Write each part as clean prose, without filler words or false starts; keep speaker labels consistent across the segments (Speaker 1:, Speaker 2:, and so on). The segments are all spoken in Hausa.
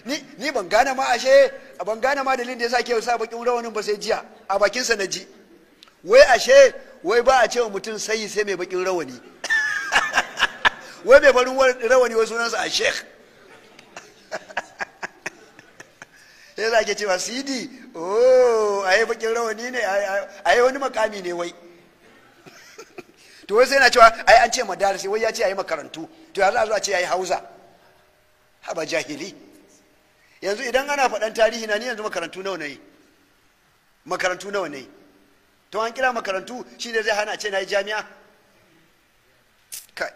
Speaker 1: Ni ban gane ma, ashe ban gane ma dalilin da yasa ke sa bakin rawanin ba sai jiya a bakin sa na ji. Wai ashe wai ba a cewa mutum sai sai mai bakin rawani. Wai mai farin rawani wai sunansa a sheikh. Sai za ke cewa sidi, oh ayi bakin rawani ne, ayi wani makami ne wai. To wai sai na cewa ai an ce madarisi, wai ya ce ayi makarantu, to ya za a zo a ce ayi hausa? Haba jahili. Yanzu idan ana faɗan tarihi na ni yanzu makarantu nawa ne? Makarantu nawa ne? To an kira makarantu shi ne zai hana ce na yi jami'a? Kai,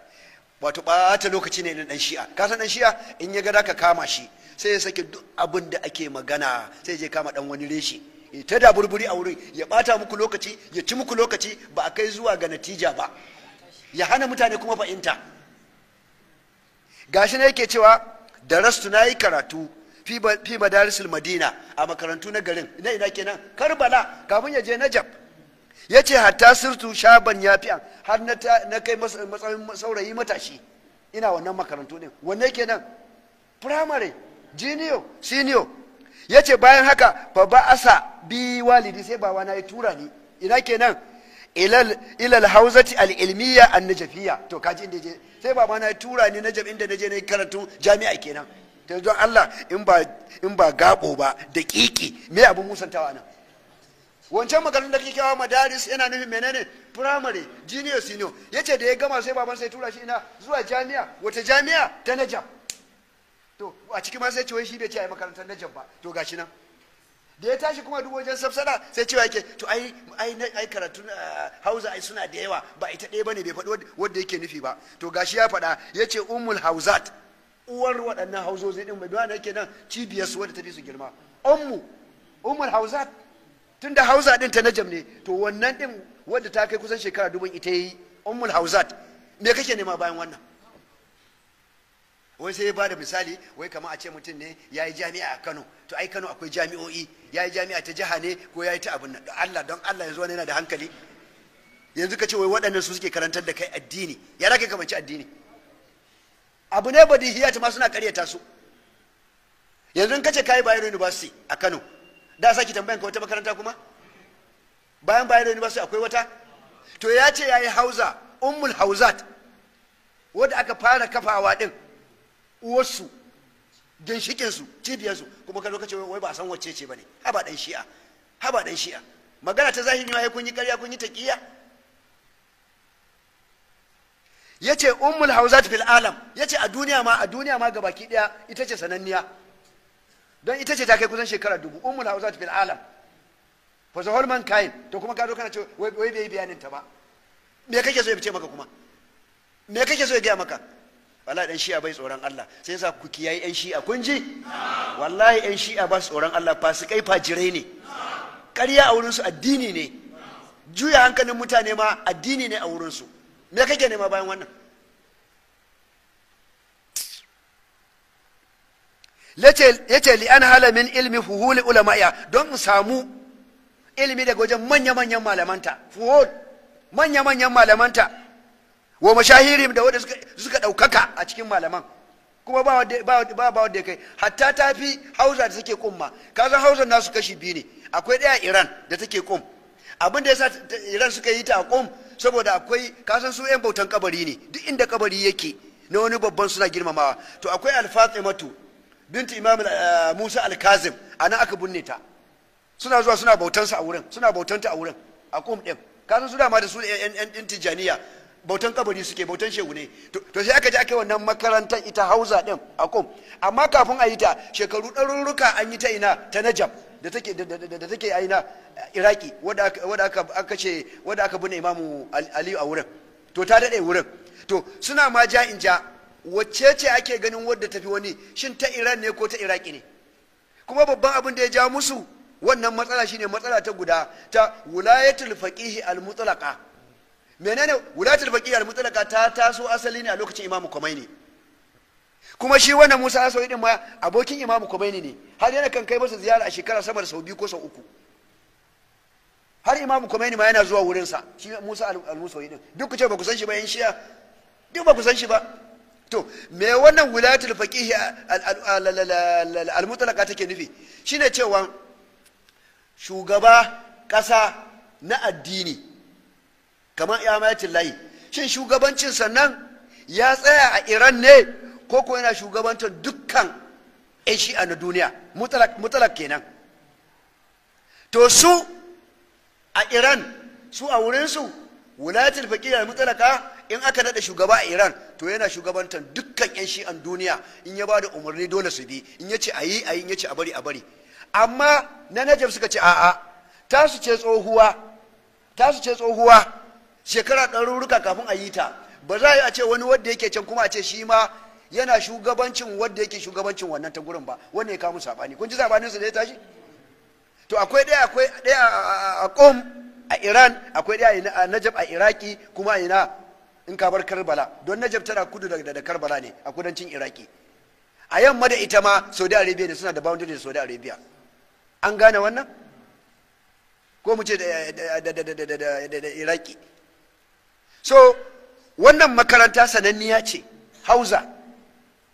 Speaker 1: wato ɓata lokaci ne na ɗan shi'a. Ka san ɗan shi'a in ya ga ka kama shi sai ya sake duk abin da ake magana, sai je kama ɗan wani reshe ta da burburi a wurin, ya ɓata muku lokaci, ya ci muku lokaci, ba a kai zuwa ga natija ba, ya hana mutane kuma fahimta. Gashi ne yake cewa darastu, na yi karatu fi madarisul madina, a makarantu na garin ina ina kenan Karbala, kafin ya je Najaf. Ya ce hatta sirtu shaban yafi'an, har na kai matsayin saurayi matashi ina wannan makarantu ne. Wanne kenan? Primary, junior, senior. Ya ce bayan haka fa ba asa bi walidi, sai baba na ya tura ni ina kenan? Ilal hauzati al-ilmiya an-najafiyya. To kaji inda je, sai baba na ya tura ni Najaf, inda naje na karatu jami'a kenan. To don Allah in ba gabo ba da kiki, me abun musantawa nan? Wancan makarantun da kake kawo madaris yana nufin menene? Primary, junior, senior. Yace da ya gama sai baban sai tura shi ina zuwa jami'a. Wata jami'a? Ta Najaf. To a cikin ma sai ce wai shi bai ce ai makarantar Najaf ba. To gashi nan da ya tashi kuma duk wajen safsada sai cewa yake to ai ai ai karatun hausa ai suna da yawa, ba ita ɗaya bane, bai faɗi wanda yake nufi ba. To gashi ya faɗa, yace ummul hauzat, uwar waɗannan hauzozi din, bai bayan yake nan cibiyar su wadda ta fi su girma, ummul hauzat. Tunda hauza din ta Najam ne, to wannan din wadda ta kai kusan shekara 1000 ita yi ummul hauzat. Me kake nema bayan wannan? Wai sai ya bada misali, wai kamar a ce mutum ne ya yi jami'a a Kano, to ai Kano akwai jami'o'i, ya yi jami'a ta jiha ne ko ya yi ta abin nan. Allah don Allah yanzu wani yana da hankali? Yanzu ka ce wai waɗannan su suke karantar da kai addini, ya za ka kamanci addini? Abu ne badihiyat ma suna karyata su. Yanzu in ka ce ka yi Bayero University a Kano, da saki tambayan ka wata makaranta kuma bayan Bayero University akwai wata? To ya ce ya yi hauza, ummul hauzat, wadda aka fara kafawa din, uwarsu, ginshikinsu, cibiyarsu, kuma ka zo ka ce wai ba san wacce ce bane. Haba dan shi'a, haba dan shi'a, magana ta zahiri ma kun yi ƙarya, kun yi taqiya. Yace ummul hauzat fil alam, yace a duniya ma, a duniya ma gabaki daya ita ce sananniya, don ita ce ta kai kusan shekara 1000. Ummul hauzat fil alam for the whole mankind. To kuma ka zo kana ce wai bai bayanin ta ba. Me kake so ya ce maka kuma? Me kake so ya gaya maka? Wallahi dan shi'a bai tsoron Allah, sai yasa ku kiyayi yan shi'a, kun ji? Wallahi yan shi'a ba su tsoron Allah, fasikai fajirai ne. Ƙarya a wurin su addini ne, juya hankalin mutane ma addini ne a wurin su. Me kake nema bayan wannan? Yace li an hala min ilmi fuhuli ulama'iya, don in samu ilimi daga wajen manya-manyan malamanta, fuhul, manya-manyan malamanta, wa mashahirim, da wanda suka ɗaukaka a cikin malaman, kuma ba wanda ya kai. Hatta ta fi hauza da take kumma. Ka san hauzar nasu kashi biyu ne, akwai ɗaya Iran da take kum. Abin da yasa Iran suka yi ta a kum, saboda akwai, ka san su yan bautan kabari ne, duk inda kabari yake na wani babban suna girmamawa. To akwai Al-Fatimatu binti Imam Musa Al-Kazim, anan aka binne ta. Suna zuwa suna bautansa a wurin, suna bautanta a wurin a kum din. Ka san su dama da su yan Tijaniya bautan kabari suke, bautan shehu ne. To sai aka je aka yi wannan makarantar ita hauza din a kum. Amma kafin a yi ta shekaru ɗaruruka an yi ta ina, ta Najaf da take da take a ina Iraki, wadda aka ce wadda aka binne Imamu Aliyu a wurin. To ta daɗe wurin. To suna ma ja in ja, wacce ce ake ganin wadda tafi wani, shin ta Iran ne ko ta Iraki ne? Kuma babban abin da ya ja musu wannan matsala shine matsala ta guda ta wulayatul faqih al-mutlaqa. Menene wulayatul faqih al-mutlaqa? Ta taso asali ne a lokacin Imam Khomeini. Kuma shi wannan Musa Asawi din ma abokin Imam Khomeini ne, har yana kan kai masa ziyara a shekara sama da sau 2 ko sau 3. Har Imam Khomeini ma yana zuwa wurin sa, shi Musa al-Musawi din. Duk ku ce ba ku san shi ba yan Shi'a, duk ba ku san shi ba. To me wannan wilayatul faqih al-mutlaqa take nufi? Shine cewa shugaba kasa na addini kamar iyamatul lahi, shin shugabancin sannan ya tsaya a Iran ne ko ko yana shugabantar dukkan ƴan shi'a na duniya? Mutlaq kenan. To su a Iran, su a wurinsu wilayatul faqih al-mutlaqa in aka nada shugaba a Iran to yana shugabantar dukkan yan shi'an duniya, in ya bada umarni dole su bi, in yace ayi ayi, in yace a bari a bari. Amma na Najaf suka ce a'a, tasu ce tsohuwa, tasu ce tsohuwa shekara ɗaruruka kafin a yi ta, ba za a yi a ce wani wanda yake can kuma a ce shi ma yana shugabancin wanda yake shugabancin wannan ta gurin ba. Wannan ya kawo musu sabani. Kun ji sabanin su da ya tashi? To akwai ɗaya a Qom a Iran, akwai ɗaya a Najaf a Iraki, kuma a ina in ka bar Karbala, don Najaf tana kudu da Karbala ne a kudancin Iraki. A yamma da ita ma Saudi Arabia ne, suna da boundary da Saudi Arabia. An gane wannan? Ko mu ce da Iraki. So wannan makaranta sananniya ce, Hausa.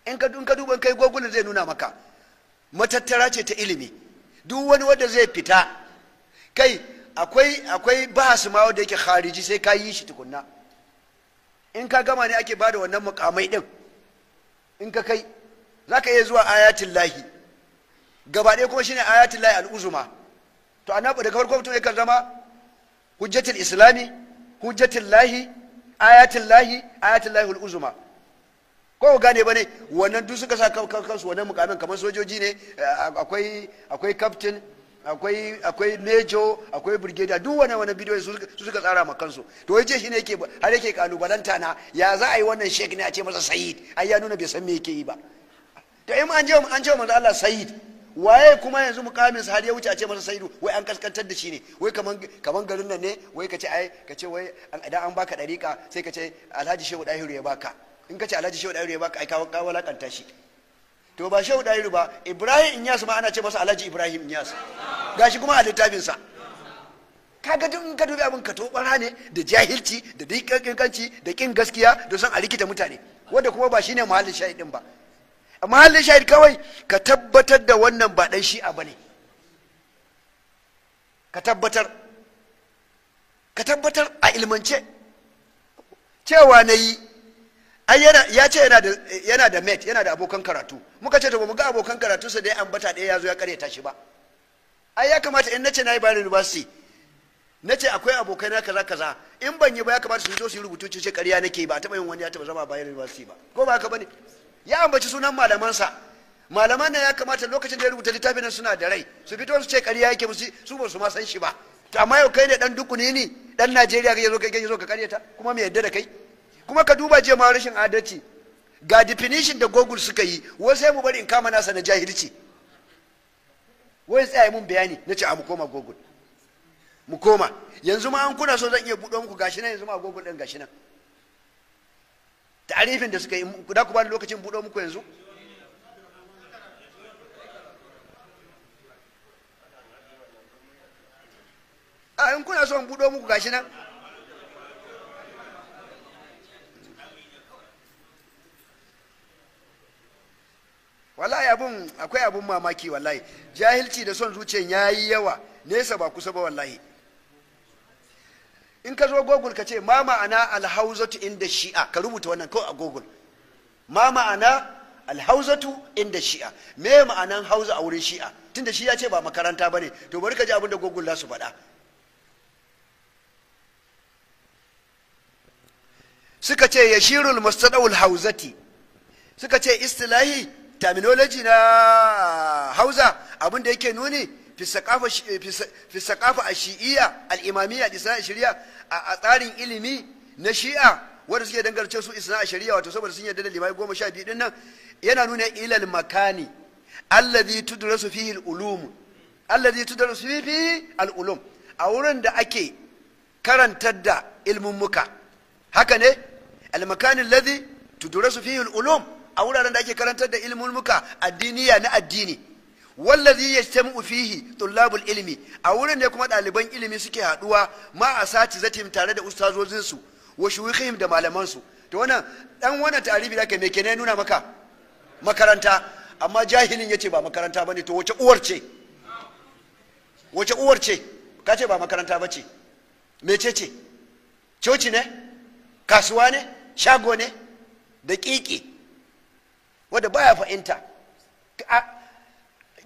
Speaker 1: In ka duba kai Google zai nuna maka matattara ce ta ilimi. Duk wani wanda zai fita kai akwai bahas ma wanda yake khariji sai ka yi shi tukunna. In ka gama ne ake bada wannan mukamai din. In ka kai zaka iya zuwa ayatul lahi gaba ɗaya, kuma shine ayatul lahi al'uzuma. To annabi daga farko mutum yakan zama hujjatul islami, hujjatul lahi, ayatul lahi, ayatul lahi al'uzuma. Ko gane bane wannan duk suka sa kansu wannan mukamin, kamar sojoji ne, akwai captain, akwai major, akwai brigadier, duk wannan wannan bidiyo su suka tsara ma kansu. To yace shine yake har yake kalubalanta na, ya za a yi wannan sheik ne a ce masa sayyid? Ai ya nuna bai san me yake yi ba. To in an je manzo Allah sayyid, waye kuma yanzu mukamin sa har ya wuce a ce masa sayyidu? Wai an kaskantar da shi ne, wai kaman garin nan ne, wai kace ai kace wai idan an baka dariƙa sai kace Alhaji Shehu Dahiru ya baka. In kace Alhaji Shehu Dahiru ya baka, ai ka walakanta shi. To ba Shehu Dahiru ba, Ibrahim Inyas ma ana ce masa Alhaji Ibrahim Inyas, gashi kuma a littafin sa. Kaga duk in ka dubi abin ka tobara ne da jahilci da dikankanci da kin gaskiya da son a rikita mutane, wanda kuma ba shine mahallin shahidin ba. Mahallin shahid kawai ka tabbatar da wannan ba dan shi'a bane, ka tabbatar a ilmance cewa nayi. Ai ya ce yana da mate, yana da abokan karatu. Muka ce to ba mu ga abokan karatu sa da ya ambata ɗaya ya zo ya karyata shi ba. Ai ya kamata in nace nayi Bayero University, nace akwai abokai na kaza kaza, in ban yi ba ya kamata su zo su yi rubutu ce ƙarya nake ba, taɓa yin wani ya taɓa zama Bayero University ba, ko ba haka bane? Ya ambaci sunan malamansa, malaman nan ya kamata lokacin da ya rubuta littafin nan suna da rai, su fito su ce ƙarya yake musu, su ba su ma san shi ba. To amma yau kai ne dan dukuni ne dan Najeriya kake zo ka karyata kuma me yadda da kai? Kuma ka duba je ma rashin adalci, ga definition da Google suka yi, wai sai mu bari in kama nasa na jahilci, wai tsaya mun bayani. Na ce a mu koma Google, mu koma yanzu ma an kuna so zan iya buɗo muku gashi nan yanzu ma Google ɗin gashi nan ta'arifin da suka yi, da ku bani lokacin buɗo muku yanzu. A in kuna so in buɗo muku gashi nan. Wallahi abun akwai abun mamaki, wallahi jahilci da son zuciyan yayi yawa, nesa ba kusa ba wallahi. In ka zo Google ka ce ma ma'ana alhauzatu inda shi'a, ka rubuta wannan kawai a Google, ma ma'ana alhauzatu inda shi'a, me ma'anan hauza a wurin shi'a? Tunda shi ya ce ba makaranta bane, to bari ka ji abin da Google za su faɗa. Suka ce yashirul mustadawul hauzati, suka ce istilahi terminology na hauza abin da yake nuni fi saqafa ash-shi'iyya al-imamiyya al-isna shari'a, a tsarin ilimi na shi'a wanda suke dangarce su isna shari'a, wato saboda sun yarda da limai 12 din nan, yana nuna ilal makani alladhi tudrasu fihi al-ulum, alladhi tudrasu fihi al-ulum, a wurin da ake karantar da ilmin muka. Haka ne, al-makani alladhi tudrasu fihi al-ulum, a wuraren da ake karantar da ilmin muka addiniya na addini, wallazi yajtami'u fihi tullabul ilmi, a wurin ne kuma ɗaliban ilimi suke haɗuwa ma a sati zatim tare da ustazozin su wa shuyukhihim da malaman su. To wannan dan wannan ta'arifi da kai me kenan nuna maka? Makaranta. Amma jahilin yace ba makaranta bane. To wace uwar ce? Wace uwar ce? Ka ce ba makaranta bace. Mece ce? Coci ne? Kasuwa ne? Shago ne? Da kiki wanda baya fahimta.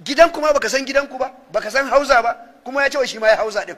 Speaker 1: Gidanku ma baka san gidanku ba, baka san hausa ba, kuma ya ce shi ma ya hausa din.